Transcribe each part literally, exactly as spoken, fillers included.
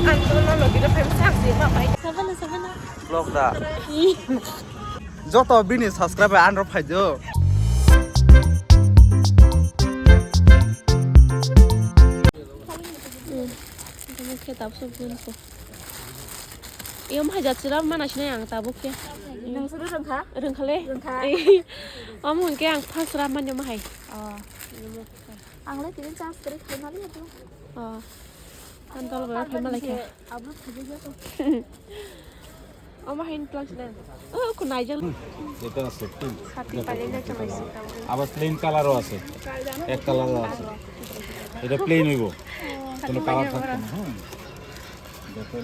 Ang to no logi rok phai sak si ma pai. Sabana, sabana. Vlog da. Joto bini subscriber andro phaido. Hmm. Kamu ke tap sub pun ko. Iyo mah jat sira mana sini yang tabuk ke. Nang sudah rengka? Rengkale. Rengka. Amu ke ang pas raman yo mahai. Oh. Ang le tini chance kiri khai mali ya tu. Oh. Antol bai phai malai khe. Abro phai ya tu. Ama hain tlang sina. Oh, ko Nigel. এটা আছে pink. Sati pale na chamai sita. আবার প্লেন কালারও আছে, এক কালারও আছে। এটা প্লেন হইব, কোনো কালার থাকবে না। হ্যাঁ, দেখো,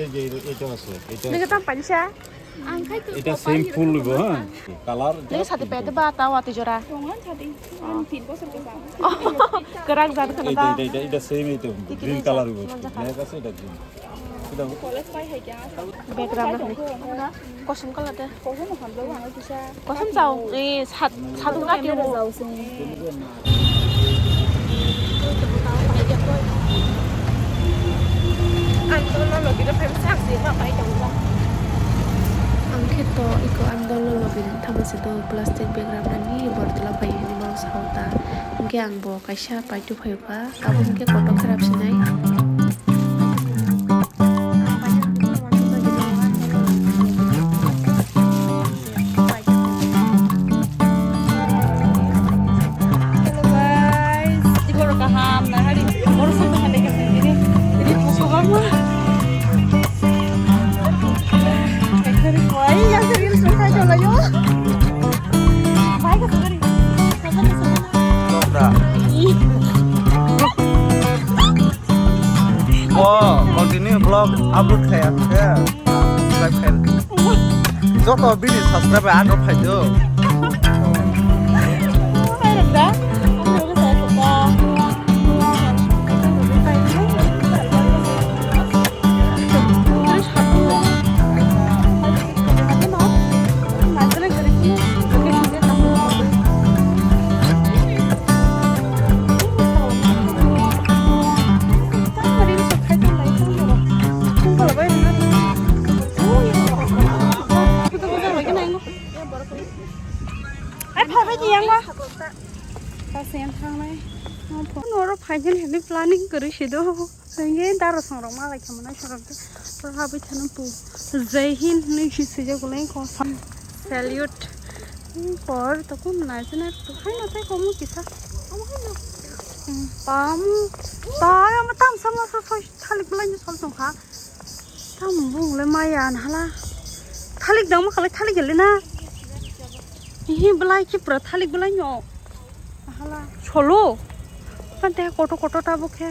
এই যে এটা আছে, এটা আছে। Nang tam pansa? Ang khai tu এটা সেম ফুল হইব, হ্যাঁ। Colour. Nang sati pete ba ta wati jora. Tongan sati. Ang tin bosor ko sa. Kerang jar kana da. এটা এটা এটা সেম, এটা গ্রিন কালার হইব। ব্ল্যাক আছে, এটা green. Background na hwnwi. Kosom colour de. Kosom chao. Eh, sat, sat wngkha tei o. Ang khe to iko ang dolo logi thangma se do plastic bag ramani bortola pai hwnwi ma sao ta. Hwnkhe ang bo kaisa paithu phai. Abo hwnkhe kotor khe rap sinai. Hello guys, di boro kaham na hari. Boro song kaham deke sini. Ini pusu kamu. Ekor koi yang serius saya coba yo. Baik sekali. Sabar, sabar. Dobra. Ih. Bo continue vlog upload khai ang khe subscribe khai. Joto bini subscribe ang rok phai do. Ai, phaibai di yang ba. Kasi yang thangnai. Noro phaikhe hwnwi planning kwrwi si do. Hwnwi daro songrok malai khamanai sorok do. Oro habwi thana pu. Jai Hind hwnwi si swijak ulai ko. Salute. Por to kun nai sina to hai na tai komu kisa. Pam. Pam tam sama so so thalik belai ni sol tong kha. Tam bung le maya na hala. Thalik dang ma khalai thalik le na. Hi belai ki pura thalik belai no. Hala. Solo. Kan te koto koto ta bo khe.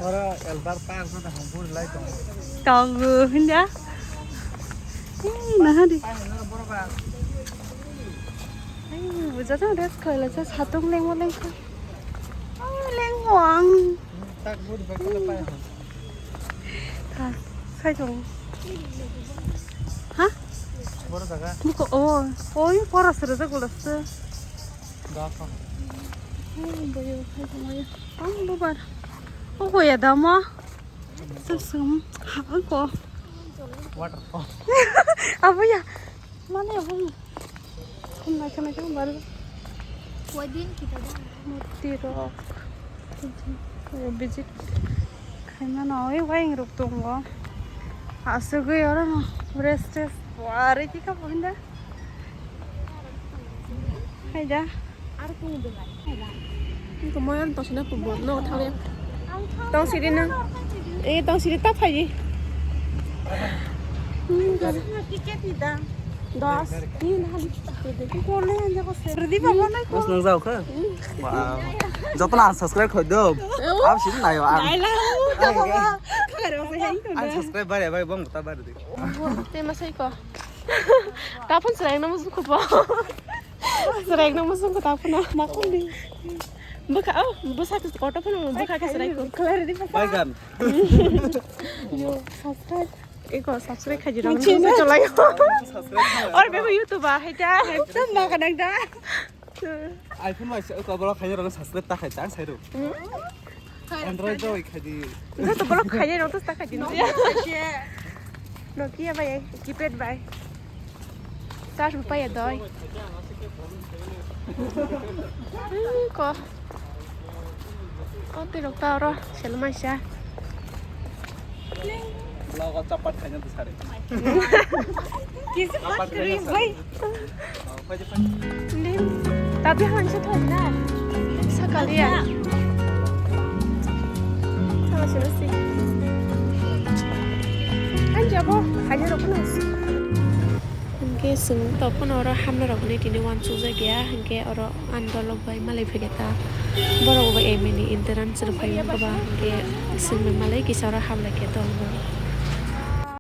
Ora elbar park na hambur lai tong. Tong hinda. Hi na hari. Ai, buja ta red khala cha satung lengmo lengkha. Ai, lengmo ang. Tak bud bakala pai. Ha, khai tong. Ha? Boro jaga. Buko, oh, oh, yung pora sere jaga ulas. Dako. Oh, boyo, khai tong boyo. Ang bubar. Oh, boya dama. Sesum. Ha, ko. Waterfall. Abuya. Mane, abuya. Khum naikha naikha baru. Wadin kita dah. Murti rok. Visit khaimano, oi wayang rok tongo. Asugwi oro no rest test. Wari kika pohinda. Haida. Ar kung belai. Haida. Kung kemo yan tosina kubot no thale. Tong siri na. Eh, tong siri ta phaji. Ticket ni dam. Das. Tin hali. Ko le yan jago se. Redi baba na ko. Mas nang jao kha. Wow. Joto na subscribe khoi do. Am sini na yo am. Ai la. Ko baba. Khare ko yan ko. Unsubscribe bare bai bong ta bare de. Te masai ko. Tapon srang na musu ko. Srek no musung ko tapuna. Makuli. Bwkha, oh, bwsa ko koto phano bwkha ke srek ko. Baigan. Yo, subscribe. Eko subscribe khaji rang. Chini cholai. Or bebo YouTube a hai ta. Ekdom ma kanang da. iPhone bai se ko bolo khaji rang subscribe ta khai ta sai ro. Android doi khai di. Joto block khai di, notice ta khai di. Nokia bai, keypad bai. Charge bo paiya doi. Hmm, ko. O twi rok ta oro sel maisa. Vlog o chapat khaina bwsari. Kisa chapat khaina bwsari. Bai. Lim. Tapi hansa thon na. Sakaliya. Sama sila si. Kan jabo, hanya rok na. Hingke chwng tokphano oro hamya rokni tini uansukjak ya, hingke oro ang dolok bai malai phai khe ta borok bo M A ni entrance rw phai wngkha ba, hingke chwng bai malai kisa oro hablai khe tongkha.